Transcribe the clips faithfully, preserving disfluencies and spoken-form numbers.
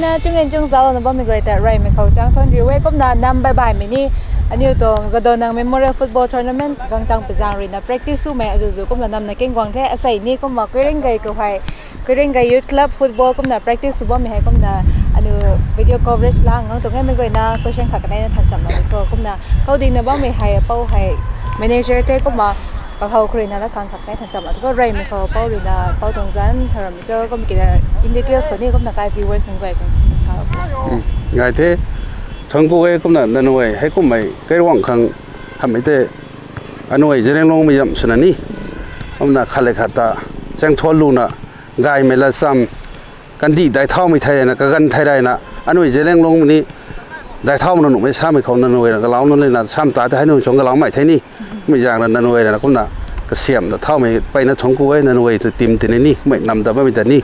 Na chung en chung zauc na bammei guay ta reymei khou chang thuan riu e. Kumna nam bai baihmei ni, aniu tuang Jadonang Memorial Football Tournament gangtang pazang ruina practice swmei azuzu kumna namna keng guang the. Asei ni kumna Kuiringay khou hei, Kuiringay Youth Club Football kumna practice sw bammei hei kumna aniu video coverage lang ngang tuang e. Mei guayna question khat kanei na than chamna di kho. Kumna khou dingna bammei hei pou hei manager the kumna kahou khou ruina la khang khat kanei than chamna di kho. Reymei khou pou ruina pou tuang zan tharam cho kum ki in details khou ni kumna kai viewers nang guay khang sa. Ngai the, thangku e. Kumna nanuai hei kummei kairuang khang hamhmei tei anuai Zelianglungmei zam swna ni, kumna khat le khat ta chaeng thuan luna gaymei la cham, kandih daic thaumei thei na kaganv thei rayna anuai Zelianglungmei ni daic thau na nuhmei samei khou nanuai na galau na lena sam ta tei hei nunc suang galaumei thei ni, mei zaeng na nanuai na kumna kasiamh ta thaumei peyna thangku e. Nanuai tu team tini ni mei nam ta bammei ta ni,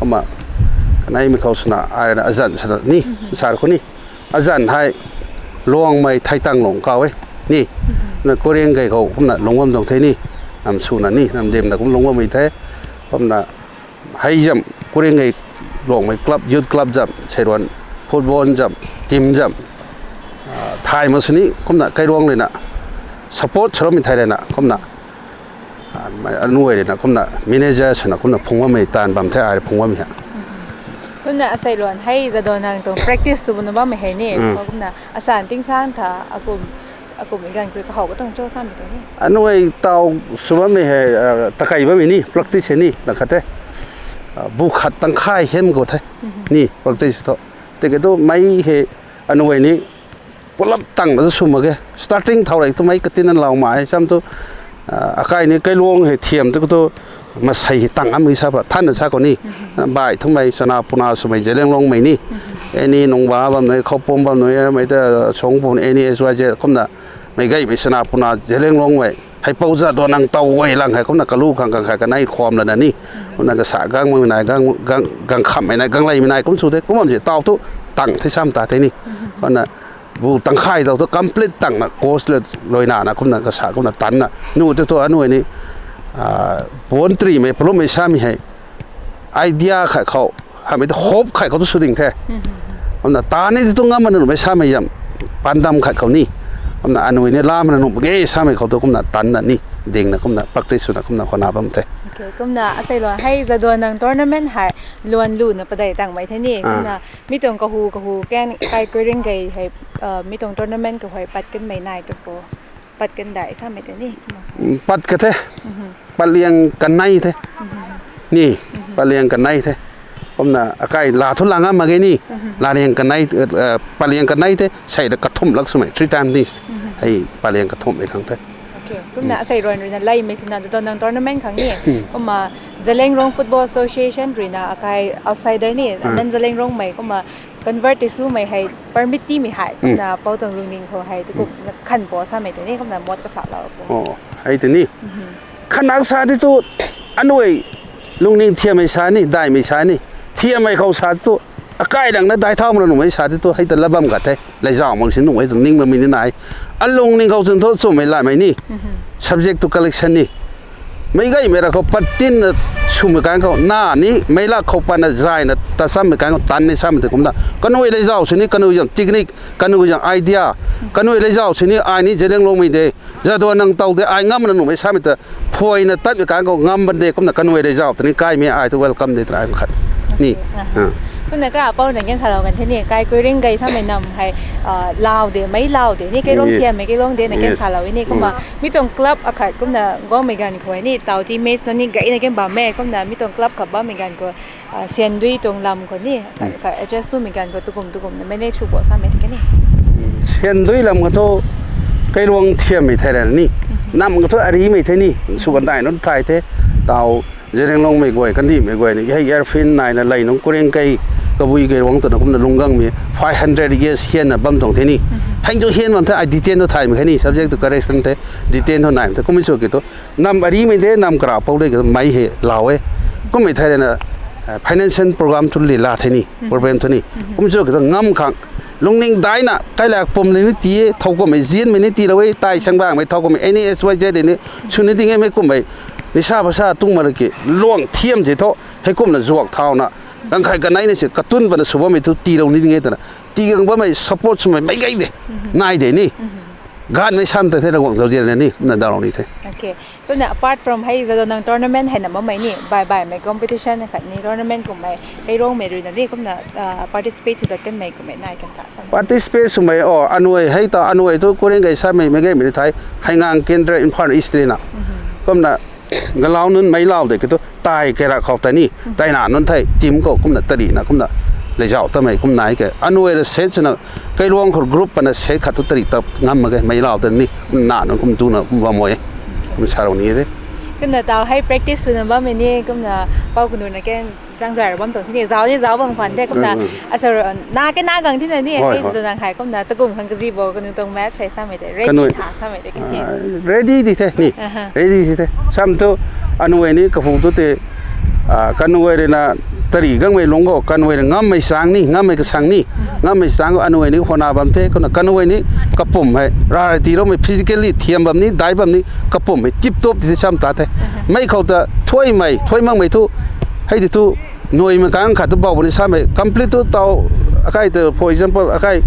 kumna kaneimei khou swna ai rana azanc swna ni sar khou ni, azanc hei Luangmei Theitang Lung kaw e ni, na Kuiringay khou kumna lungc bam tuang the ni, nam swna ni nam dimna kum lungc bammei the. Kumna hei zam Kuiringay Luangmei club, youth club zam, seiruan football zam, team zam thay mak sini kumna kairuang ruina support swramei thei rana kumna anuai ruina kumna manager swna kumna phungc bammei taanv bam the, ai phungc bammei ha. Kumna asei luan hei Jadonang tuang practice sw bam bammei hei ni, kumna asan tingsang tha akum, akum ganv kri kahow ka tuang cho samei tuang ni. Anuai taw sw bammei hei takei bammei ni practice hei ni la khat the, bu khat tangkhay hem khou the ni practice thu. Tiki thu mei hei anuai ni pulap tangna sw mak ge. Starting thau rei tu mei katina lau mai sam tu, akai ni kailuang hei thiam tu tu masei hei tang amei sa pa thanna sa khou ni, baih thumei chana puna swmei Zelianglungmei ni, any Nungba bam nui, Khoupum bam nui, mei ta Songpum, any S Y Z kumna mei gaymei chana puna Zelianglungmei hei pou Jadonang taw guay lang hei kumna kalu khang khang khat kanei khwam lana ni, kumna kasa gangmei nai, gang, gang, gang khammei nai, gangleimei nai kum sw the. Kum bam si taw thu tang the sam ta the ni, kumna bu tangkhay taw thu complete tangna coach le luaina na kumna kasa kumna tanna nu tu thu anuai ni puan trimei palummei samei hei idea khat khou, hamhmei tu hope khat khou tu sw ding the. Kumna ta ni tu ngam mana nuhmei samei zam, pandam khat khou ni, kumna anuai ni la mana nuh mak ge samei khou tu kumna tanna ni dingna kumna practice swna kumna khwana bam the. Kumna asei luan hei Jadonang tournament hei luan luna padeih tangmei the ni. Kumna mi tuang kahu kahu kan kai Kuiringay hei, mi tuang tournament khou hei pat kanmei nai tu po, pat kandai samei tei ni, pat ka the, patliang kanei the ni, patliang kanei the. Kumna akai la thu lang a mak ge ni, lariang kanei, patliang kanei the, sei da kathumh lak swmei three times ni, hei patliang kathumhmei khang the. Kumna asei luan ruina leymei sina Jadonang tournament khang ni, kumna Zeliangrong Football Association ruina akai outsider ni, non Zeliangrongmei kumna convert tei swmei hei permit timei hei kumna pou tuang lungning khou hei tu kum khan po samei tei ni kumna mot kasalou po. Hei tei ni khanak sa ti tu anuai lungning thiammei sa ni, daihmei sa ni, thiammei khou sa tu akai dangna daic thau mana nuhmei sa ti tu hei ta la bam khat the. Leizauh mak si nuh e tuang ning bammei ni nai. Alungning khou chwn thu chumhmei laimei ni, subject to collection ni, meic gaymei ra khou patinna swmei kan khou na ni meic lak khou patna zayna ta chammei kan khou tan ni samei tei kumna kanuai leizauh sini kanuai zang technique, kanuai zang idea, kanuai leizauh sini ai ni Zeliangrongmei de, Jadonang taw de, ai ngam mana nuhmei samei ta phuayna tatmei kan khou ngam ban de kumna kanuai leizauh tei ni kaimei ai tu welcome de try khat ni. Kumna kara pou na kan salou kan the ni kai Kuiringay samei nam hei lau de, meic lau de ni, kailuang thiammei kailuang de na kan salou ni. Kumna mi tuang club akhat kumna guangmei ganv khou ni taw teammates na ni gayna kan bam e. Kumna mi tuang club khat bammei ganv khou siandui tuang lam khou ni adjust swmei ganv khou tukum tukumna manage sw bo samei tei kan ni. Siandui lam khou thu kailuang thiammei thei rana ni, nam khou thu arimei the ni, sw kan dai nunc thay the, taw Zeliangrongmei guay, kandihmei guay ni hei airfield naina lei nunc Kuiringay kabui kailuang twna kumna lungc gangmei five hundred years hianna bam tuang the ni. Hei tu hian bam the, ai detail thu thaymei khe ni, subject to correction the, detail thu naimei the. Kummei sw ki tu nam arimei de, nam kara pou de ki meic hei lau e. Kummei thei rana financial program thu li la the ni, problem thu ni. Kum cho ki thu ngam khang lungning daina kailak pum ni ti e, thow kummei zianmei ni tiilou e, tai sangbangmei thow kummei any S Y Z ni sw ni ding e, mei kummei nisa phasa tung mak ki luang thiam se thu hei kumna zuak thauna Ganv khai kanei na si katun pana sw bammei thu tiilou ni ding e twna. Tii gang bammei support swmei meic gay de. Nai de ni. Ganmei sam ta the Ravguangc zauzian na ni, kumna daw ni the. Okay. Kumna apart from hei Jadonang tournament hei na bammei ni, bai baimei competition khat ni tournament kummei, kairuangmei rui na ni, kumna, ah, participate sw dat kanmei kummei nai kan ta sam. Participate swmei, o, anuai, hei ta anuai thu Koirengay samei, meic gaymei ni thei, Haingang Kendra Imphal East na. Kumna, galau nunc meic lau de ki thu, tai kairak khou ta ni, tai na nunc thei, team khou kumna tari na, kumna, leizauh tamei, kumna nai ke. Anuai ra set swna, kairuang khou group pana set khat thu tari ta ngam mak ge, meic lau ta ni, na nunc kum tu na, kum bam e. Kum sa rou ni de. Kumna taw hei practice swna bammei ni, kumna, pau kanu na ken, zang zai ra bam tuang thini, zauc ni zauc bam khwan the, kumna, asa, na ke na gang thina ni, hei Jadonang hei, kumna, takum khang kazi bo, kanu tuang match hei samei de, ready tha samei de, kati. Ready di the ni. Ready di the. Sam thu, anuai ni kahu thu te, ah, kanuai rui na tari gangmei lungc khou, kanuai rui ngammei sang ni, ngammei kasang ni, ngammei sang khou anuai ni hona bam the, kumna kanuai ni kapum hei, ra tiiloumei physically thiam bam ni, dai bam ni, kapum hei, tip top ti the sam ta the. Mei khou ta, thuaimei, thuai makmei thu, hei di thu, nuaimei kang khat tu bau bam ni samei, complete tu taw, akai tu, for example, akai,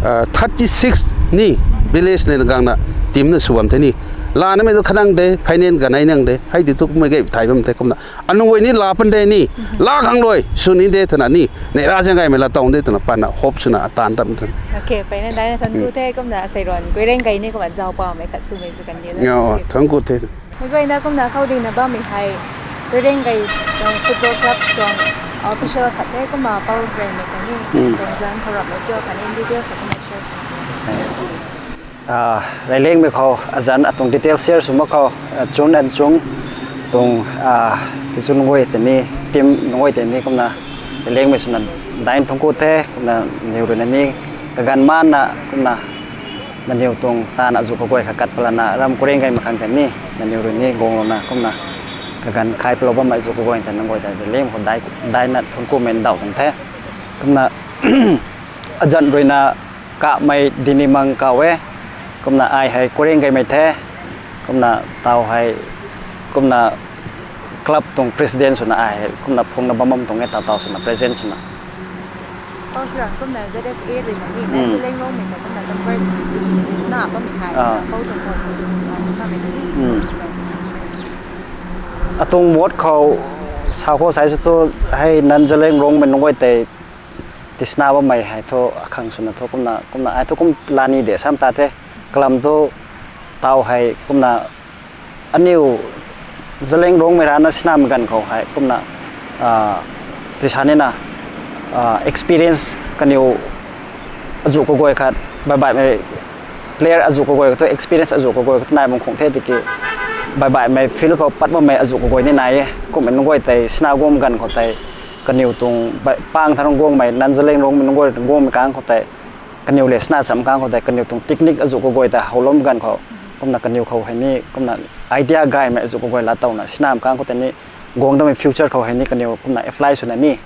ah, thirty six ni, village ni na gangna, team na sw bam the ni. Lanamei tu khanang de, finance kanei nang de, hei di thu kummei gay thai bam the kumna. Anuai ni la pan de ni, la khang rui, sw ni de twna ni, neih ra zaeng gaymei la taw de twna pana, hope swna atan tam the. Okay, peyna daina thank you the, kumna, asei ruan, Koirengay ni kumna zauc pamei khat swmei sw kan di. Thank you the. Meic guayna kumna khou dingna bammei hei, Koirengay tuang football club tuang official khat the, kumna pau reymei kani, tuang zan khou ramhmei kiu khatni details sa kumna share sw. Ah, Railengmei khou, azanc atuang details share sw mak khou, ah, Chun and Chung tuang, ah, tichun guay tei ni, team nunc guay tei ni kumna, Railengmei swna daina thank you the, kumna, niw rui na ni, kaganv mana, kumna, nangniw tuang taanv azuh kaguay kha kat palana, ram Koirengay makhang tei ni, nangniw rui ni guanglouna, kumna, kaganv khai palou bammei azuh kaguay tei nunc guay tei Raileng khou dai, daina thank you mei ndauh tuang the. Kumna, azanc rui na, kamei dini mang kau e, kumna ai hei Koireng gaymei the, kumna taw hei, kumna club tuang president swna ai hei, kumna phungna bam bam tuang e, taw taw swna president swna. Pau sura kumna Z F A rui na ni, na Zeliangrongmei ta kumna convert swna sna bammei hei, pau tuang pau tuang samei ni. Atuang mot khou, sa khou sai sw thu, hei nan Zeliangrongmei nunc guay tei, tisna bammei hei thu, akhang swna thu kumna, kumna ai thu kum lani de sam ta the, kalam thu, taw hei kumna, aniu Zeliangrongmei rana sinamei ganv khou hei, kumna, tisa nina, experience kaniw azuh kaguay khat, baih baihmei player azuh kaguay khat thu experience azuh kaguay khat nai bam khang the tiki, baih baihmei field khou pat bammei azuh kaguay ni nai e, kummei nunc guay tei sina guang ganv khou tei, kaniw tuang, pang tharung guangmei, nan Zeliangrongmei nunc guay tuang guangmei kang khou tei, kaniw le sina cham kang khou tei, kaniw tuang technique azuh kaguay tei howlou ganv khou, kumna kaniw khou hei ni, kumna idea gaymei azuh kaguay la towna, sinamei kang khou tei ni, guang damei future khou hei ni, kaniw kumna apply swna ni,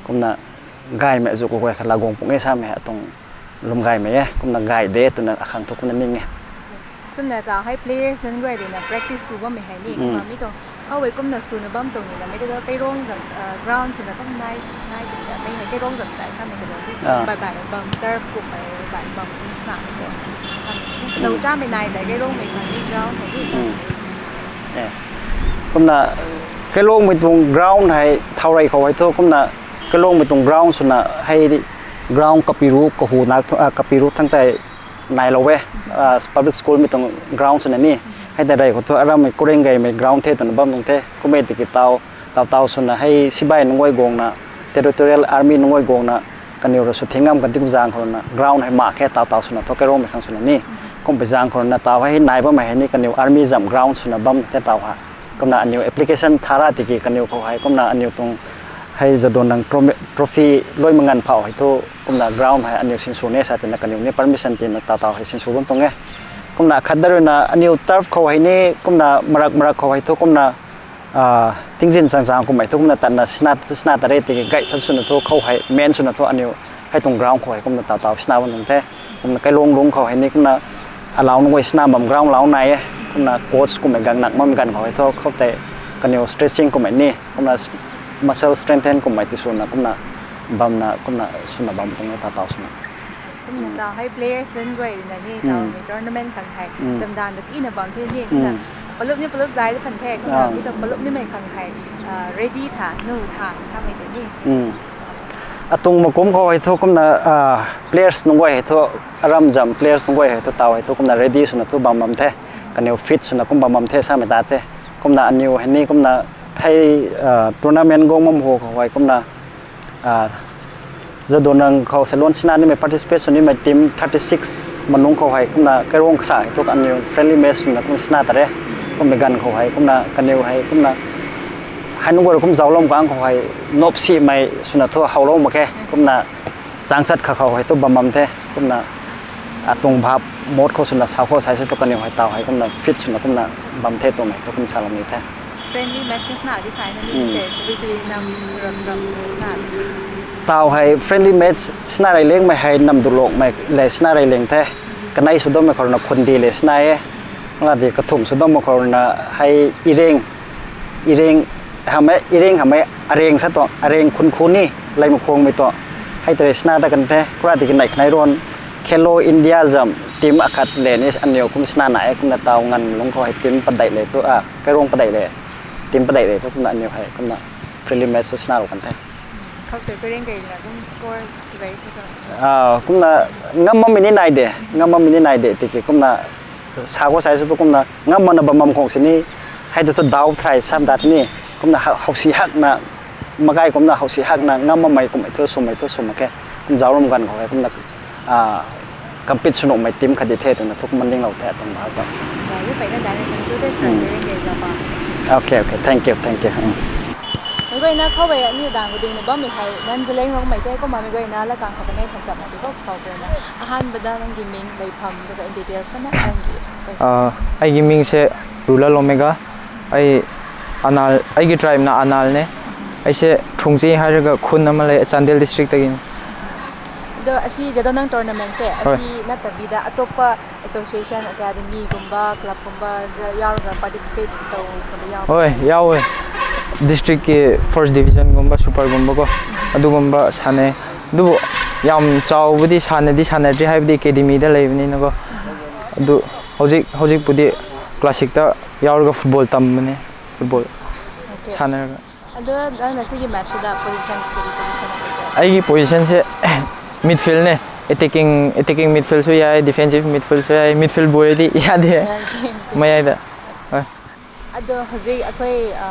kumna gaymei azuh kaguay khat la guang pung e samei hei atuang lwm gaymei e, kumna gay de twna akhang thu kumna ning e. Kumna taw hei players nunc guay ruina practice sw bammei hei ni, kumna mi tuang, khou hei kumna swna bam tuang nina, mei tei thu Keirong zam, ground swna kum nai, nai tuang mei hei Keirong zam tei samei tei lou ni, baih baih bam turf kummei, baih bam ni sna, samei ni, katow chamei nai tei Keirongmei khang ni ground hei ni samei. Kumna, Keirongmei tuang ground hei, thaurey khou hei thu, kumna, Keirongmei tuang ground swna hei, ground kapiru, kahu na, kapiru thang tei nailou e, public schoolmei tuang ground swna ni, hei tei rey khou thu aramei Koireng gaymei ground the twna bam tuang the, kummei tiki taw, taw taw swna hei sibai nunc guay guangna, territorial army nunc guay guangna, kaniw rui sw thing ngam kan ti kum zaeng khou rui na, ground hei mak khe taw taw swna thu Keirongmei khang swna ni, kumpei zaeng khou rui na taw hei nai bammei hei ni kaniw army zam ground swna bam the taw hei. Kumna aniw application tha ra tiki kaniw khou hei, kumna aniw tuang hei Jadonang trophy luai manganv phau hei thu, kumna ground hei aniw sinsw ni sa tina kaniw ni permission tina taw taw hei sinsw bam tuang e. Kumna khat da ruina aniw turf khou hei ni, kumna marak marak khou hei thu, kumna tingzin chang chang kummei thu, kumna tatna sna, sna ta re tiki gay that swna thu, khou hei, main swna thu aniw hei tuang ground khou hei, kumna taw taw sna bam tuang the. Kumna Keilong lung khou hei ni, kumna alau nunc guay sna bam ground lau nai e. Kumna coach kummei gang nak mam ganv khou hei thu, khou tei kaniw stretching kummei ni, kumna muscle strengthen kummei ti swna kumna bamna kumna swna bam tuang e ta taw swna. Kumna ta hei players nunc guay rui na ni taw hei tournament khang hei chamdan ta tina bam the ni kumna palup ni palup zai ta pan the kumna mi ta palup ni mei khang hei ready tha nu tha samei tei ni. Atung makum khou hei thu kumna players nunc guay hei thu aram zam players nunc guay hei thu taw hei thu kumna ready swna thu bam bam the. Kaniw fit swna kum bam bam the samei ta the. Kumna aniw hei ni kumna hei tournament guang bam hu khou hei kumna Jadonang khou salon sina nimei participate sw nimei team thirty six manung khou hei kumna kairong kasa hei thu kaniw friendly match swna kum sina ta re. Kummei ganv khou hei kumna kaniw hei kumna hei nunc guay rui kum zauclou kang khou hei nop simei swna thu howlou mak khe kumna changchat kha khou hei thu bam bam the kumna atung bhap mot khou swna sa khou sai se thu kaniw hei taw hei kumna fit swna kumna bam the twmei thu kum salou ni the. Friendly match ka sna di sai na ni te tui tui nam ram ram sna. Taw hei friendly match sina rei lengmei hei nam dulokmei le sina rei leng the. Kanei sw dammei khou rui na khundi le sina e. Nga di kathumh sw dammei khou rui na hei ireng ireng hamei ireng hamei areng sa tuang areng khun khun ni leimei khuangmei tuang hei tei sina ta kan the kura di kanei khanei ron Khelo India zam team akhat le ni aniw kum sina na e kumna taw nganv lungc khou hei team padeih le thu a kairong padeih le team padeih le thu kumna aniw hei kumna friendly match sw sina lou kan the. Khou tei kaireng kei na kum score sw gei thu kumna ngam bammei ni nai de ngam bammei ni nai de tiki kumna sa khou sai sw thu kumna ngam mana bam bam khang sini hei tu thu daw thrai sam dat ni kumna hausi hakna makai kumna hausi hakna ngam bammei kummei thu swmei thu swm mak khe kum zauc ram ganv khou hei kumna compete sw nuhmei team khat di the twna thu kum mandinglou the tuang bhap ta. Gay peyna dai na thangc tu te sw kaireng kei zauc pa. Okay okay thank you thank you. Meic guayna khou e aniu dang khou ding na bammei hei nan zaleng rongmei the kumna meic guayna lat kang khou kanei than chapmei tu khou khou guayna ahanbada nang gi ming dei pham tu ka in details na nang gi. ꯑꯩꯒꯤ ꯃꯤꯡꯁꯦ ꯔꯨꯂꯔ ꯂꯣꯃꯦꯒꯥ꯫ ꯑꯩ ꯑꯅꯥꯜ, ꯑꯩꯒꯤ tribeꯅ ꯑꯅꯥꯜꯅꯦ꯫ ꯑꯩꯁꯦ ꯊꯣꯡꯖꯤ ꯍꯥꯏꯔꯒ ꯈꯨꯟ ꯑꯃ ꯂꯩ ꯆꯥꯟꯗꯦꯜ districtꯇꯒꯤꯅꯤ꯫ ꯑꯗꯣ ꯑꯁꯤ ꯖꯗꯣꯅꯪ tournamentꯁꯦ ꯍꯣꯏ꯫ ꯑꯁꯤ ꯅꯠꯇꯕꯤꯗ ꯑꯇꯣꯞꯄ association, academyꯒꯨꯝꯕ, clubꯀꯨꯝꯕꯗ ꯌꯥꯎꯔꯒ participate ꯇꯧꯕ ꯌꯥꯎꯕ꯭ꯔꯥ? ꯍꯣꯏ, ꯌꯥꯎꯋꯦ꯫ Districtꯀꯤ first divisionꯒꯨꯝꯕ, superꯒꯨꯝꯕꯀꯣ, ꯑꯗꯨꯒꯨꯝꯕ ꯁꯥꯟꯅꯩ꯫ ꯑꯗꯨꯕꯨ ꯌꯥꯝ ꯆꯥꯎꯕꯗꯤ ꯁꯥꯟꯅꯗꯤ ꯁꯥꯟꯅꯗ꯭ꯔꯤ, ꯍꯥꯏꯕꯗꯤ academyꯗ ꯂꯩꯕꯅꯤꯅꯀꯣ꯫ ꯑꯗꯨ ꯍꯧꯖꯤꯛ, ꯍꯧꯖꯤꯛꯄꯨꯗꯤ classicꯇ ꯌꯥꯎꯔꯒ football ꯇꯝꯕꯅꯦ꯫ Football Okay. ꯁꯥꯟꯅꯔꯒ꯫ ꯑꯗꯣ ꯅꯪꯅ ꯁꯤꯒꯤ matchꯁꯤꯗ position ꯀꯔꯤ position ꯑꯣꯏꯒꯦ? ꯑꯩꯒꯤ positionꯁꯦ midfieldꯅꯦ꯫ Attacking, attacking midfieldꯁꯨ ꯌꯥꯏ, defensive midfieldꯁꯨ ꯌꯥꯏ, midfieldꯕꯨ ꯑꯣꯏꯔꯗꯤ ꯌꯥꯗꯦ꯫ ꯌꯥꯏ꯫ ꯃꯌꯥꯏꯗ꯫ ꯍꯣꯏ꯫ ꯑꯗꯣ ꯍꯧꯖꯤꯛ ꯑꯩꯈꯣꯏ, ꯑ,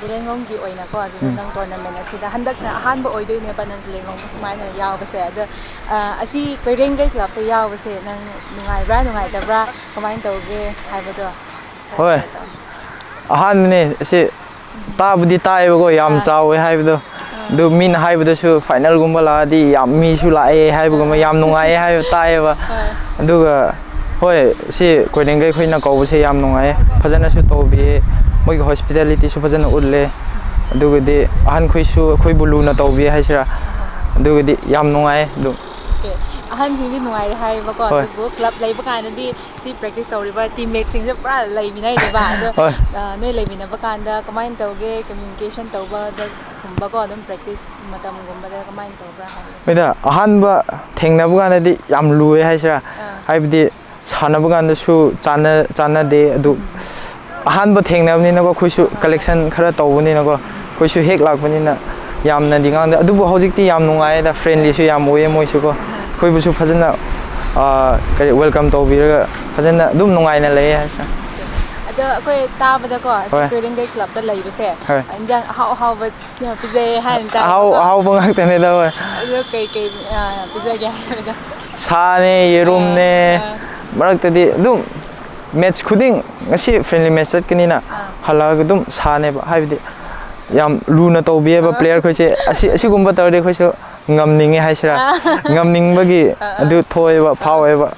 ꯖꯂꯦꯡꯂꯣꯡꯒꯤ ꯑꯣꯏꯅꯀꯣ, ꯑꯗꯨꯗ ꯎꯝ꯫ ꯅꯪ tournament ꯑꯁꯤꯗ ꯍꯟꯗꯛꯅ ꯑꯍꯥꯟꯕ ꯑꯣꯏꯗꯣꯏꯅꯦꯕ ꯅꯪ ꯖꯂꯦꯡꯂꯣꯡ ꯁꯨꯃꯥꯏꯅ ꯌꯥꯎꯕꯁꯦ꯫ ꯑꯗꯣ, ꯑ, ꯑꯁꯤ ꯀꯣꯏꯔꯦꯡꯒꯩ clubꯇ ꯌꯥꯎꯕꯁꯦ ꯅꯪ ꯅꯨꯡꯉꯥꯏꯕ꯭ꯔꯥ, ꯅꯨꯡꯉꯥꯏꯇꯕ꯭ꯔꯥ, ꯀꯃꯥꯏꯅ ꯇꯧꯒꯦ ꯍꯥꯏꯕꯗꯣ? ꯍꯣꯏ꯫ ꯑꯍꯥꯟꯕꯅꯦ ꯑꯁꯤ ꯇꯥꯕꯨꯗꯤ ꯇꯥꯏꯌꯦꯕꯀꯣ, ꯌꯥꯝ ꯑꯥ꯫ ꯆꯥꯎꯋꯦ ꯍꯥꯏꯕꯗꯣ꯫ ꯑꯥ꯫ ꯑꯗꯨ ꯃꯤꯅ ꯍꯥꯏꯕꯗꯁꯨ finalꯒꯨꯝꯕ ꯂꯥꯛꯑꯗꯤ ꯌꯥꯝ ꯃꯤꯁꯨ ꯂꯥꯛꯑꯦ ꯍꯥꯏꯕꯒꯨꯝꯕ, ꯑꯥ꯫ ꯌꯥꯝ ꯅꯨꯡꯉꯥꯏꯌꯦ ꯍꯥꯏꯕ ꯇꯥꯏꯌꯦꯕ꯫ ꯍꯣꯏ꯫ ꯑꯗꯨꯒ ꯍꯣꯏ, ꯁꯤ ꯀꯣꯏꯔꯦꯡꯒꯩ ꯈꯣꯏꯅ ꯀꯧꯕꯁꯦ ꯌꯥꯝ ꯅꯨꯡꯉꯥꯏꯌꯦ꯫ ꯐꯖꯅꯁꯨ ꯇꯧꯕꯤꯌꯦ꯫ ꯃꯣꯏꯒꯤ hospitalityꯁꯨ ꯐꯖꯅ ꯎꯠꯂꯦ꯫ ꯑꯗꯨꯒꯗꯤ ꯑꯍꯟꯈꯣꯏꯁꯨ ꯑꯩꯈꯣꯏꯕꯨ ꯂꯨꯅ ꯇꯧꯕꯤꯌꯦ ꯍꯥꯏꯁꯤꯔꯥ꯫ ꯑꯗꯨꯒꯗꯤ ꯌꯥꯝ ꯅꯨꯡꯉꯥꯏꯌꯦ ꯑꯗꯨꯝ꯫ Okay꯫ ꯑꯍꯟꯁꯤꯡꯗꯤ ꯅꯨꯡꯉꯥꯏꯔꯦ ꯍꯥꯏꯌꯦꯕꯀꯣ꯫ ꯍꯣꯏ꯫ ꯑꯗꯨꯕꯨ club ꯂꯩꯕ ꯀꯥꯟꯗꯗꯤ ꯁꯤ practice ꯇꯧꯔꯤꯕ teammatesꯁꯤꯡꯁꯦ ꯄꯨꯔꯥ ꯂꯩꯃꯤꯟꯅꯩꯅꯦꯕ꯫ ꯑꯗꯣ, ꯍꯣꯏ꯫ ꯑ, ꯅꯣꯏ ꯂꯩꯃꯤꯟꯅꯕ ꯀꯥꯟꯗ ꯀꯃꯥꯏꯅ ꯇꯧꯒꯦ? Communication ꯇꯧꯕꯗꯒꯨꯝꯕꯀꯣ, ꯑꯗꯨꯝ practice ꯃꯇꯝꯒꯨꯝꯕꯗ ꯀꯃꯥꯏꯅ ꯇꯧꯕ꯭ꯔꯥ ꯍꯥꯏꯕꯗꯣ? ꯍꯣꯏꯗ, ꯑꯍꯥꯟꯕ ꯊꯦꯡꯅꯕ ꯀꯥꯟꯗꯗꯤ ꯌꯥꯝ ꯂꯨꯑꯦ ꯍꯥꯏꯁꯤꯔꯥ꯫ ꯑꯥ꯫ ꯍꯥꯏꯕꯗꯤ ꯁꯥꯟꯅꯕ ꯀꯥꯟꯗꯁꯨ ꯆꯥꯟꯅ-, ꯆꯥꯟꯅꯗꯦ꯫ ꯑꯗꯨ ꯎꯝ꯫ ꯑꯍꯥꯟꯕ ꯊꯦꯡꯅꯕꯅꯤꯅꯀꯣ, ꯑꯩꯈꯣꯏꯁꯨ collection ꯈꯔ ꯇꯧꯕꯅꯤꯅꯀꯣ, ꯑꯩꯈꯣꯏꯁꯨ ꯍꯦꯛ ꯂꯥꯛꯄꯅꯤꯅ ꯌꯥꯝꯅꯗꯤ ꯉꯥꯡꯗꯦ꯫ ꯑꯗꯨꯕꯨ ꯍꯧꯖꯤꯛꯇꯤ ꯌꯥꯝ ꯅꯨꯡꯉꯥꯏꯌꯦꯗ, friendlyꯁꯨ ꯌꯥꯝ ꯑꯣꯏꯌꯦ ꯃꯣꯏꯁꯨꯀꯣ꯫ ꯑꯩꯈꯣꯏꯕꯨꯁꯨ ꯐꯖꯅ, ꯑ, ꯀꯔꯤ, welcome ꯇꯧꯕꯤꯔꯒ ꯐꯖꯅ ꯑꯗꯨꯝ ꯅꯨꯡꯉꯥꯏꯅ ꯂꯩꯌꯦ ꯍꯥꯏꯁꯤꯔꯥ꯫ ꯑꯗꯣ ꯑꯩꯈꯣꯏ ꯇꯥꯕꯗꯀꯣ, ꯑꯁꯤ ꯍꯣꯏ꯫ ꯀꯣꯏꯔꯦꯡꯒꯩ clubꯇ ꯂꯩꯕꯁꯦ, ꯍꯣꯏ꯫ ꯏꯟꯖꯥꯡ ꯑꯍꯥꯎ ꯑꯍꯥꯎꯕ ꯌꯥꯝ ꯄꯤꯖꯩ ꯍꯥꯏꯅ ꯑꯍꯥꯎ ꯇꯥꯏꯕꯀꯣ꯫ ꯑꯍꯥꯎꯕ ꯉꯥꯛꯇꯅꯤꯗ, ꯍꯣꯏ꯫ ꯑꯗꯣ ꯀꯩ ꯀꯩ, ꯑ, ꯄꯤꯖꯒꯦ ꯍꯥꯏꯕꯗꯣ? ꯁꯥꯅꯦ, ꯌꯦꯔꯨꯝꯅꯦ, ꯑ, ꯑ꯫ ꯃꯔꯛꯇꯗꯤ ꯑꯗꯨꯝ match ꯈꯨꯗꯤꯡ, ꯉꯁꯤ friendly match ꯆꯠꯀꯅꯤꯅ ꯑ꯫ ꯍꯜꯂꯛꯑꯒ ꯑꯗꯨꯝ ꯁꯥꯅꯦꯕ, ꯍꯥꯏꯕꯗꯤ ꯌꯥꯝ ꯂꯨꯅ ꯇꯧꯕꯤꯌꯦꯕ ꯑ꯫ Player ꯈꯣꯏꯁꯦ꯫ ꯑꯁꯤ, ꯑꯁꯤꯒꯨꯝꯕ ꯇꯧꯔꯗꯤ ꯑꯩꯈꯣꯏꯁꯨ ꯉꯝꯅꯤꯡꯉꯦ ꯍꯥꯏꯁꯤꯔꯥ, ꯑ꯫ ꯉꯝꯅꯤꯡꯕꯒꯤ ꯑ, ꯑ꯫ ꯑꯗꯨ ꯊꯣꯛꯑꯦꯕ, ꯑ꯫ ꯐꯥꯎꯋꯦꯕ꯫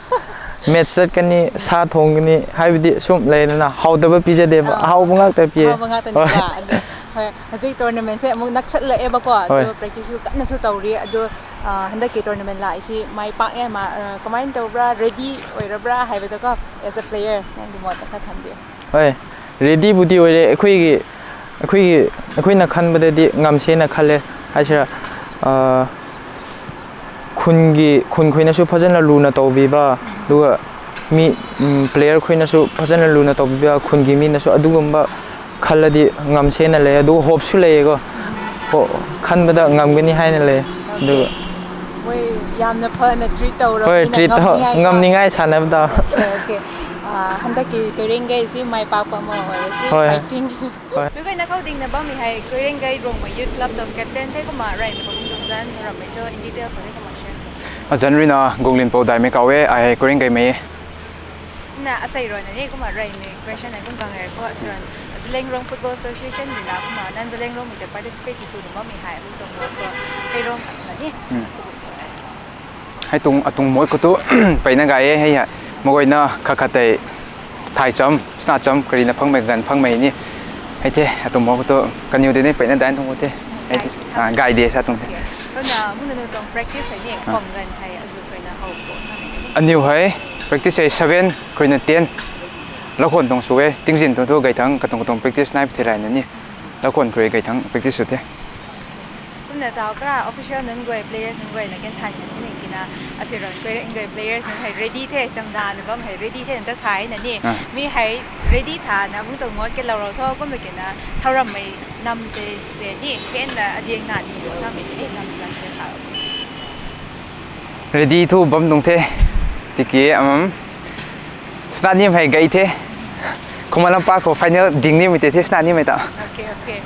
Match ꯆꯠꯀꯅꯤ, ꯁꯥ ꯊꯣꯡꯒꯅꯤ, ꯍꯥꯏꯕꯗꯤ ꯁꯨꯝ ꯂꯩꯗꯅ, ꯍꯥꯎꯇꯕ ꯄꯤꯖꯗꯦꯕ, ꯑ, ꯑꯍꯥꯎꯕ ꯉꯥꯛꯇ ꯄꯤꯌꯦ꯫ ꯑꯍꯥꯎꯕ ꯉꯥꯛꯇꯅꯦꯕ꯫ ꯍꯣꯏ꯫ ꯑꯗꯣ, ꯍꯣꯏ, ꯍꯧꯖꯤꯛ tournamentꯁꯦ ꯑꯃꯨꯛ ꯅꯛꯁꯜꯂꯛꯑꯦꯕꯀꯣ, ꯍꯣꯏ꯫ ꯑꯗꯣ practiceꯁꯨ ꯀꯟꯅꯁꯨ ꯇꯧꯔꯤ꯫ ꯑꯗꯣ, ꯑ, ꯍꯟꯗꯛꯀꯤ tournament ꯂꯥꯛꯏꯁꯤ ꯃꯥꯏ ꯄꯥꯛꯑꯦ, ꯃꯥ, ꯑ, ꯀꯃꯥꯏꯅ ꯇꯧꯕ꯭ꯔꯥ, ready ꯑꯣꯏꯔꯕ꯭ꯔꯥ ꯍꯥꯏꯕꯗꯣꯀꯣ, as a player, ꯅꯪꯒꯤ ꯃꯣꯠꯇ ꯈꯔ ꯊꯝꯕꯤꯌꯨ꯫ ꯍꯣꯏ, readyꯕꯨꯗꯤ ꯑꯣꯏꯔꯦ꯫ ꯑꯩꯈꯣꯏꯒꯤ ꯑꯩꯈꯣꯏꯒꯤ ꯑꯩꯈꯣꯏꯅ ꯈꯟꯕꯗꯗꯤ ꯉꯝꯁꯦꯅ ꯈꯜꯂꯦ꯫ ꯍꯥꯏꯁꯤꯔꯥ, ꯑ, ꯈꯨꯟꯒꯤ, ꯈꯨꯟ ꯈꯣꯏꯅꯁꯨ ꯐꯖꯅ ꯂꯨꯅ ꯇꯧꯕꯤꯕ, ꯑꯗꯨꯒ ꯃꯤ, ꯎꯝ, player ꯈꯣꯏꯅꯁꯨ ꯐꯖꯅ ꯂꯨꯅ ꯇꯧꯕꯤꯕ, ꯈꯨꯟꯒꯤ ꯃꯤꯅꯁꯨ ꯑꯗꯨꯒꯨꯝꯕ ꯈꯜꯂꯗꯤ ꯉꯝꯁꯦꯅ ꯂꯩ꯫ ꯑꯗꯨꯒ hopeꯁꯨ ꯂꯩꯌꯦꯀꯣ꯫ ꯍꯣ-, ꯈꯟꯕꯗ ꯉꯝꯒꯅꯤ ꯍꯥꯏꯅ ꯂꯩ꯫ ꯑꯗꯨꯒ ꯃꯣꯏ ꯌꯥꯝꯅ ꯐꯅ treat ꯇꯧꯔꯕꯅꯤꯅ ꯍꯣꯏ, treat ꯇꯧ-, ꯉꯝꯅꯤꯡꯉꯥꯏ ꯉꯝꯅꯤꯡꯉꯥꯏ ꯁꯥꯟꯅꯕꯗ꯫ Okay, okay. ꯑ, ꯍꯟꯗꯛꯀꯤ ꯀꯣꯏꯔꯦꯡꯒꯩꯁꯤ ꯃꯥꯏ ꯄꯥꯛꯄ ꯑꯃ ꯑꯣꯏꯔꯁꯤ꯫ ꯍꯣꯏ꯫ Fighting꯫ ꯍꯣꯏ꯫ ꯃꯈꯣꯏꯅ ꯈꯧꯗꯤꯡꯅ ꯕꯝꯃꯤ ꯍꯥꯏ, ꯀꯣꯏꯔꯦꯡꯒꯩ ꯔꯣꯡꯃꯩ youth club ꯇꯧ captain ꯊꯦ ꯀꯨꯃꯥ ꯔꯥꯏꯃꯩ ꯈꯧꯗꯤꯡ ꯇꯣꯡꯖꯥꯟ ꯊꯧꯔꯝꯃꯩ ꯆꯣ in details ꯃꯅꯤ ꯀꯨꯃꯥ share ꯁꯣ꯫ ꯑꯖꯟ ꯔꯨꯏꯅ ꯒꯣꯡꯂꯤꯟ ꯄꯧ ꯗꯥꯏꯃꯩ ꯀꯥꯎꯋꯦ, ꯑꯩ ꯀꯣꯏꯔꯦꯡꯒꯩꯃꯩ꯫ ꯅ ꯑꯁꯩ ꯔꯣꯅ ꯅꯤ ꯀꯨꯃꯥ ꯔꯥꯏꯃꯩ question ꯅ ꯀꯨꯝ ꯀꯥꯡ ꯔꯥꯏ ꯀꯣ ꯑꯁꯩ ꯔꯣꯟ꯫ ꯎꯝ꯫ ꯖꯂꯦꯡꯔꯣꯡ Football Association ꯔꯤꯅ ꯀꯨꯃꯥ ꯅꯟ ꯖꯂꯦꯡꯔꯣꯡꯃꯩ ꯇ participate ꯇꯤ ꯁꯨ ꯅꯨ ꯕꯝꯃꯤ ꯍꯥꯏ, ꯑꯗꯨ ꯇꯧ ꯀꯣ ꯀꯩꯔꯣꯡ ꯈꯛ ꯁꯅ ꯅꯤ꯫ ꯎꯝ꯫ ꯍꯩ ꯇꯨꯡ, ꯑꯇꯨꯡ ꯃꯣꯏ ꯈꯨꯠꯇꯨ ꯄꯩꯅ ꯒꯥꯏꯌꯦ, ꯍꯩ ꯍꯥꯏ꯫ ꯃꯈꯣꯏꯅ ꯈꯛ ꯈꯛ ꯇꯩ ꯊꯥꯏ ꯆꯝ, ꯁꯅꯥ ꯆꯝ, ꯀꯔꯤꯅ ꯐꯪꯃꯩ ꯒꯟ ꯐꯪꯃꯩ ꯅꯤ꯫ ꯍꯩ ꯊꯦ, ꯑꯇꯨꯡ ꯃꯣꯏ ꯈꯨꯠꯇꯨ ꯀꯅꯤꯎ ꯗꯦ ꯅꯤ ꯄꯩꯅ ꯗꯥꯏꯟ ꯊꯣꯡ ꯈꯨꯠ ꯊꯦ꯫ ꯍꯩ ꯊꯦ꯫ ꯒꯥꯏ ꯗꯦ꯫ ꯑꯥ, ꯒꯥꯏ ꯗꯦ ꯁꯥ ꯇꯨꯡ ꯊꯦ꯫ Okay. ꯑꯗꯨꯅ ꯃꯨꯅ ꯅꯨ ꯇꯣꯡ practice ꯍꯥꯏ ꯅꯤ, ꯑꯥ꯫ ꯈꯣꯡ ꯒꯟ ꯍꯥꯏ, ꯑꯖꯨ ꯀꯩꯅ ꯍꯧ ꯄꯣ ꯁꯥ ꯍꯥꯏ ꯅꯤ꯫ ꯑꯅꯤꯎ ꯍꯥꯏ, practice ꯍꯥꯏ seven, ꯀꯔꯤꯅ ten꯫ ꯂꯧꯈꯣꯟ ꯇꯣꯡ ꯁꯨꯋꯦ, ꯇꯤꯡꯖꯤꯟ ꯇꯣꯡ ꯊꯨ ꯒꯥꯏ ꯊꯪ, ꯀꯇꯣꯡ ꯀꯇꯣꯡ practice ꯅꯥꯏ ꯄꯊꯦ ꯂꯥꯏꯅ ꯅꯤ꯫ ꯂꯧꯈꯣꯟ ꯈꯔ ꯒꯥꯏ ꯊꯪ practice ꯁꯨ ꯊꯦ꯫ ꯀꯨꯝꯅ ꯇꯥꯎ ꯈꯔ official ꯅꯨꯡ ꯒꯣꯏ, players ꯅꯨꯡ ꯒꯣꯏ ꯅ ꯀꯦꯟ ꯊꯥꯟ ꯀꯦꯟ ꯊꯤꯅ ꯀꯤꯅ ꯑꯁꯤꯔꯣꯟ ꯀꯣꯏꯔꯦꯡ ꯒꯣꯏ players ꯅꯨꯡ ꯍꯩ ready ꯊꯦ, ꯆꯝꯗꯥꯅ ꯕꯝ ꯍꯩ ready ꯊꯦ ꯅꯇ ꯁꯥꯏꯅ ꯅꯤ꯫ ꯑꯥ꯫ ꯃꯤ ꯍꯩ ready ꯊꯥꯅ ꯑꯃꯨꯛ ꯇꯧ ꯃꯣꯠ ꯀꯦ ꯂꯧꯔꯧ ꯊꯣ ꯀꯨꯝꯅ ꯀꯦꯅ ꯊꯧꯔꯝꯃꯩ ꯅꯝ ꯇꯦ ꯔꯦ ꯅꯤ, ꯍꯦꯟꯅ ꯑꯗꯤꯡ ꯅꯥ ꯅꯤ ꯔꯣ ꯁꯥꯃꯩ ꯅꯤ ꯅꯝ ꯅꯝ ꯇꯦ ꯁꯥꯔꯣ꯫ Ready ꯊꯨ ꯕꯝ ꯅꯨꯡ ꯊꯦ꯫ ꯇꯤꯀꯦ ꯑꯃꯝ ꯁꯅꯥꯅꯤꯝ ꯍꯩ ꯒꯩ ꯊꯦ꯫ ꯈꯨꯃꯟ ꯂꯝꯄꯥꯛ ꯈꯣ final ꯗꯤꯡꯅꯤꯃꯩ ꯇꯦ ꯊꯦ ꯁꯅꯥꯅꯤꯃꯩ ꯇ꯫ Okay, okay.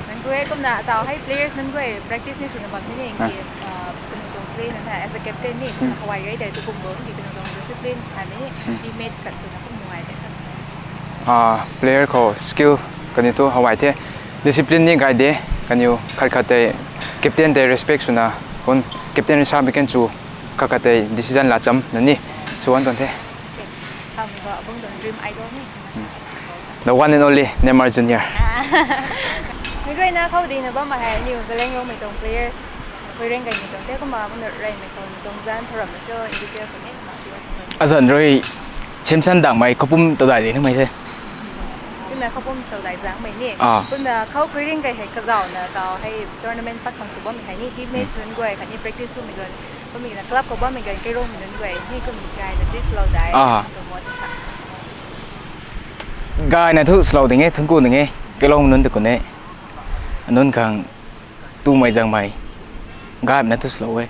ꯅꯪ ꯈꯨꯏ ꯀꯨꯝꯅ ꯇꯥꯎ ꯍꯩ players ꯅꯪ ꯈꯨꯏ practice ꯅꯤ ꯁꯨꯅ ꯕꯝ ꯊꯤꯅꯤ ꯑꯥ꯫ ꯏꯪꯒꯤ, ꯑ, ꯀꯩꯅꯣ ꯇꯧ play ꯅꯪ as a captain ꯅꯤ ꯎꯝ꯫ ꯍꯋꯥꯏ ꯒꯩ ꯇꯥꯏ ꯇꯨ ꯀꯨꯝꯕ ꯏꯪꯒꯤ ꯀꯩꯅꯣ ꯇꯧ discipline ꯍꯥꯏꯕꯅꯤ ꯎꯝ꯫ Teammates ꯀꯠ ꯁꯨꯅ ꯀꯨꯝ ꯅꯨꯡꯉꯥꯏ ꯇꯦ ꯁꯥ꯫ ꯑꯥ, player ꯈꯣ skill ꯀꯅꯤ ꯇꯨ ꯍꯋꯥꯏ ꯊꯦ꯫ Discipline ꯅꯤ ꯒꯥꯏ ꯗꯦ, ꯀꯅꯤꯎ ꯈꯠ ꯈꯠ ꯇꯦ captain ꯇꯦ respect ꯁꯨꯅ ꯍꯨꯟ captain ꯁꯥ ꯕꯤꯀꯦꯟ ꯆꯨ ꯈꯠ ꯈꯠ ꯇꯦ decision ꯂꯥ ꯆꯝ ꯅꯅꯤ ꯁꯨ ꯋꯥꯟ ꯇꯣꯟ ꯊꯦ꯫ Okay. ꯍꯥꯎꯅꯤꯕ ꯑꯕꯨꯡꯗꯣ dream idol ꯅꯤ꯫ ꯎꯝ꯫ The one and only Neymar Junior. ꯃꯤꯒꯣꯏꯅ ꯈꯧꯗꯤꯅ ꯕꯝ ꯍꯥꯏ ꯅꯤꯎ ꯖꯂꯦꯡꯔꯣꯡꯃꯩ ꯇꯣꯡ players꯫ ꯀꯣꯏꯔꯦꯡ ꯀꯩꯅꯤ ꯇꯣꯡ ꯇꯦ ꯀꯨꯝꯕ ꯑꯕꯨꯡꯗꯣ ꯔꯦꯡꯃꯩ ꯈꯧꯅ ꯇꯣꯡꯖꯥꯟ ꯊꯧꯔꯝꯅ ꯆꯣ in details ꯅꯤ ꯀꯨꯝꯕ viewers ꯅ ꯈꯣꯏ꯫ ꯑꯖꯟ ꯔꯣꯏ ꯁꯦꯝꯁꯟ ꯗꯥꯡꯃꯩ ꯈꯧꯄꯨꯝ ꯇꯧꯗꯥꯏ ꯂꯩꯅꯃꯩ ꯊꯦ꯫ ꯀꯨꯝꯅ ꯈꯧꯄꯨꯝ ꯇꯧꯗꯥꯏ ꯖꯥꯡꯃꯩ ꯅꯤ꯫ ꯑꯥ꯫ ꯀꯨꯝꯅ ꯈꯧ ꯀꯣꯏꯔꯦꯡ ꯀꯩ ꯍꯩ ꯀꯖꯥꯎꯅ ꯇꯥꯎ ꯍꯩ tournament ꯄꯥꯛ ꯈꯪ ꯁꯨ ꯕꯝ ꯍꯥꯏ ꯅꯤ teammates ꯎꯝ꯫ ꯅꯨꯟ ꯒꯣꯏ ꯈꯠ ꯅꯤ practice ꯁꯨ ꯃꯤꯒꯣꯟ꯫ ꯀꯨꯝꯃꯤꯒꯤꯅ club ꯀꯧꯕ ꯃꯤꯒꯟ ꯀꯩꯔꯣꯡ ꯃꯤꯅꯟ ꯒꯣꯏ ꯅꯤ ꯀꯨꯝ ꯒꯥꯏꯅ treat ꯁꯨ ꯂꯧꯗꯥꯏ꯫ ꯑꯥ꯫ ꯇꯣꯡꯃꯣ ꯇꯤꯁꯥ꯫ ꯒꯥꯏꯅ ꯊꯨ ꯁ꯭ꯂꯧ ꯗꯤꯡꯉꯦ, ꯊꯨꯡꯀꯨ ꯗꯤꯡꯉꯦ, ꯀꯦꯂꯣꯡ ꯅꯨꯟ ꯇ ꯀꯨꯟꯅꯦ꯫ ꯅꯨꯟ ꯈꯪ ꯇꯨꯃꯩ ꯖꯪꯃꯩ꯫ ꯒꯥꯏꯅ ꯊꯨ ꯁ꯭ꯂꯧ ꯋꯦ꯫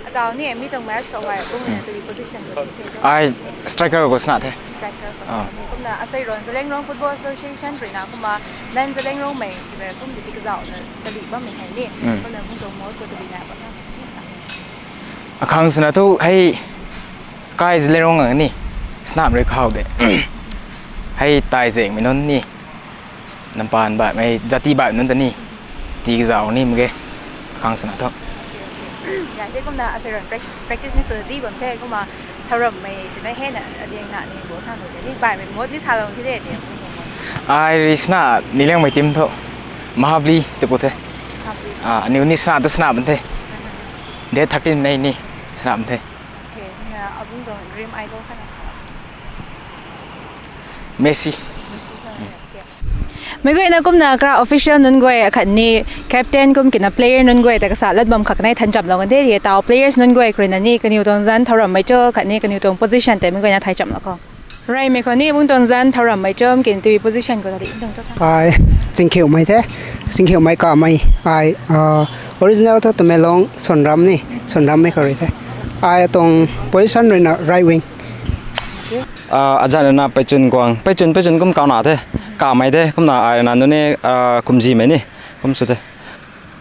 ꯑꯇꯥꯎ ꯅꯤ, ꯃꯤ ꯇꯣꯡ match ꯀꯧ ꯍꯥꯏ, ꯀꯨꯝꯅ ꯎꯝ꯫ ꯇꯨꯒꯤ position ꯀꯣ ꯇꯤꯛ ꯊꯦ ꯇꯣ꯫ ꯑꯥꯏ striker ꯀꯣ ꯁꯅꯥ ꯊꯦ꯫ Striker ꯀꯣ ꯑꯥ꯫ ꯁꯅꯥ ꯊꯦ꯫ ꯀꯨꯝꯅ ꯑꯁꯩ ꯔꯣꯟ ꯖꯂꯦꯡꯔꯣꯡ Football Association ꯔꯤꯅ ꯀꯨꯝꯕ ꯅꯟ ꯖꯂꯦꯡꯔꯣꯡ ꯃꯩ ꯀꯨꯝꯗꯤ ꯇꯤꯛ ꯖꯥꯎꯅ ꯇꯂꯤ ꯕꯝꯃꯩ ꯍꯥꯏ ꯅꯤ꯫ ꯎꯝ꯫ ꯀꯨꯝꯅ ꯃꯨꯡ ꯇꯣꯡ ꯃꯣꯠ ꯀꯣ ꯇꯨꯕꯤ ꯅꯥꯏ ꯀꯣ ꯁꯅꯥ ꯊꯦ ꯁꯥ꯫ ꯑꯈꯥꯡ ꯁꯅꯥ ꯊꯨ ꯍꯩ ꯀꯥꯏ ꯖꯂꯦꯡꯔꯣꯡ ꯉꯪꯒꯅꯤ꯫ ꯁꯅꯥꯝ ꯔꯤ ꯈꯥꯎꯗꯦ꯫ ꯍꯩ ꯇꯥꯏ ꯖꯦꯡ ꯃꯤꯅꯣꯟ ꯅꯤ꯫ ꯅꯝꯄꯥꯟ ꯕꯥꯏ ꯃꯩ ꯖꯥꯇꯤ ꯕꯥꯏ ꯅꯨꯟ ꯇꯅꯤ꯫ ꯇꯤ ꯀꯖꯥꯎ ꯅꯤ ꯃꯒꯦ꯫ ꯈꯥꯡ ꯁꯅꯥ ꯊꯣ꯫ ꯌꯥꯏ, ꯇꯦ ꯀꯨꯝꯅ ꯑꯁꯩ ꯔꯣꯟ prac-, practice ꯅꯤ ꯁꯨ ꯗꯤ ꯕꯝ ꯊꯦ ꯀꯨꯝꯃ ꯊꯧꯔꯝ ꯃꯩ ꯇꯤꯅ ꯍꯦꯟꯅ ꯑꯗꯤꯡ ꯅꯥ ꯅꯤ ꯕꯣ ꯁꯥꯡ ꯂꯣꯏ ꯇꯅꯤ꯫ ꯕꯥꯏ ꯃꯩ ꯃꯣꯠ ꯅꯤ ꯁꯥ ꯂꯣꯡ ꯊꯤꯗꯦ ꯇꯦ꯫ ꯑꯥꯏ ꯔꯤ ꯁꯅꯥ ꯅꯤꯂꯦꯡ ꯃꯩ team ꯊꯣ꯫ ꯃꯍꯥꯕꯂꯤ ꯇꯤꯄꯨ ꯊꯦ꯫ ꯃꯍꯥꯕꯂꯤ꯫ ꯑꯥ, ꯑꯅꯤ ꯎꯅꯤ ꯁꯅꯥ ꯇ ꯁꯅꯥ ꯕꯟ ꯊꯦ꯫ ꯎꯝ, ꯎꯝ, ꯎꯝ꯫ Date thirteen ꯅꯩ ꯅꯤ ꯁꯅꯥ ꯕꯟ ꯊꯦ꯫ Okay, ꯅ ꯑꯕꯨꯡ ꯗꯣꯡ dream idol ꯈꯅ ꯁꯥ꯫ Messi꯫ Messi ꯈꯅ, okay꯫ ꯃꯩꯒꯣꯏꯅ ꯀꯨꯝꯅ ꯈꯔ official ꯅꯨꯟ ꯒꯣꯏ ꯑꯈꯠꯅꯤ, captain ꯀꯨꯝ ꯀꯤꯅ player ꯅꯨꯟ ꯒꯣꯏ ꯇ ꯀꯁꯥ ꯂꯠ ꯕꯝ ꯈꯛꯅꯩ ꯊꯟ ꯆꯝ ꯂꯧꯒꯟꯗꯦ, ꯌꯦ ꯇꯥꯎ players ꯅꯨꯟ ꯒꯣꯏ ꯈꯔꯨꯅꯅꯤ, ꯀꯅꯤꯎ ꯇꯣꯡꯖꯥꯟ ꯊꯧꯔꯝ ꯃꯩ ꯆꯣ ꯈꯠꯅꯤ, ꯀꯅꯤꯎ ꯇꯣꯡ position ꯇ ꯃꯩꯒꯣꯏꯅ ꯊꯥꯏ ꯆꯝ ꯂꯧꯀꯣ꯫ ꯔꯥꯏ ꯃꯩ ꯈꯣꯅꯤ, ꯏꯕꯨꯡ ꯇꯣꯡꯖꯥꯟ ꯊꯧꯔꯝ ꯃꯩ ꯆꯣ, ꯀꯤꯅ ꯇꯨꯏ position ꯀꯣ ꯇꯗꯤ, ꯏꯕꯨꯡ ꯇꯣꯡ ꯆꯣ ꯁꯥ꯫ Ai, Chingkhiu mei the, Chingkhiu mei ka mei, ai, ah, original thu Tamenglong Sonram ni, Sonram mei khou rui the. Ai atong position rui na right wing. Ah, azan na Paichun Guang, Paichun, Paichun kum kau na the, ka mei the, kumna ai na nune, ah, kumzi mei ni, kum sw the.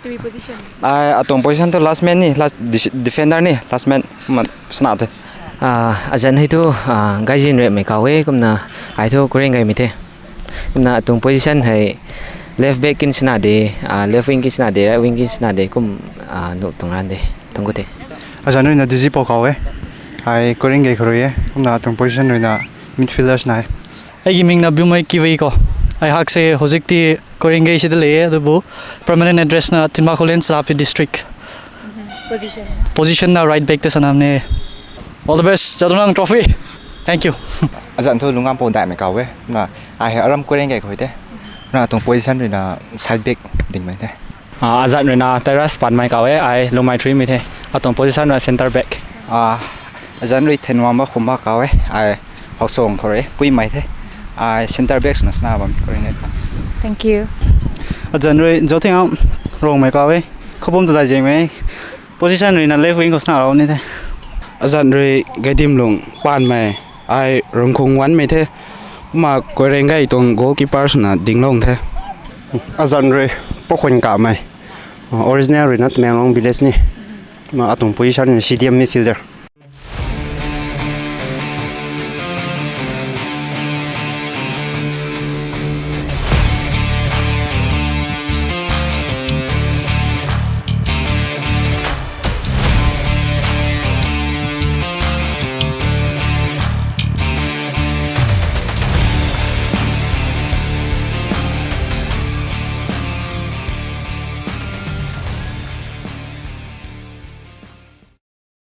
Three position. Ai atong position thu last man ni, last dis-, defender ni, last man, kumna sna the. Ah, azan hei thu, ah, Gaijin Rep mei kau e, kumna ai thu Kureng Gai mei the. Kumna atong position hei left back kin sna de, ah, left wing kin sna de, right wing kin sna de, kum, ah, nuh tuang ran de, tuang khou the. Azan rui na Dizzy Pou kau e. Ai Kureng Gai khou rui e. Kumna atong position rui na midfielders na e. ꯑꯩꯒꯤ ꯃꯤꯡꯅ ꯕꯤꯃꯩ ꯀꯤꯋꯦ ꯀꯣ꯫ ꯑꯩꯍꯥꯛꯁꯦ ꯍꯧꯖꯤꯛꯇꯤ ꯀꯣꯏꯔꯦꯡꯒꯩꯁꯤꯗ ꯂꯩꯌꯦ, ꯑꯗꯨꯕꯨ permanent address ꯅ ꯊꯤꯟꯕꯥꯀꯣꯂꯦꯟ ꯁꯦꯅꯥꯄꯇꯤ district꯫ Position? Position ꯅ right back ꯇ ꯁꯥꯟꯅꯕꯅꯦ꯫ All the best, ꯆꯥꯗꯨꯅꯥꯡ trophy꯫ Thank you꯫ ꯑꯖꯥꯟ ꯊꯨ ꯂꯨꯡꯉꯥꯝ ꯄꯧ ꯗꯥꯏꯃꯩ ꯀꯥꯎꯋꯦ꯫ ꯅ, ꯑꯩ ꯑꯔꯝ ꯀꯣꯏꯔꯦꯡꯒꯩ ꯈꯣꯏꯗꯦ꯫ Na atuang position rui na side back dingmei the. Ah, azan rui na Terrace Panmei kaw e, ai Lumai Three mei the. Atuang position rui na centre back. Ah, azan rui Thenwang Bakhumba kaw e, ai Hauksong khou rui puimei the. Ai centre back swna sana bam khou rui ne ta. Thank you. Azan rui Zothinga Rongmei kaw e, Khapum Tadai Zengmei. Position rui na left wing khou sana rau ni the. Azan rui Gaidimlung Panmei, ai Rungkhung Wanmei the. Kumna Koirengay tuang goalkeeper swna dinglou the. Azan rui Pokhun Kamei. Original rui na Tamenglong village ni. Kumna atuang position rui na C D M midfielder.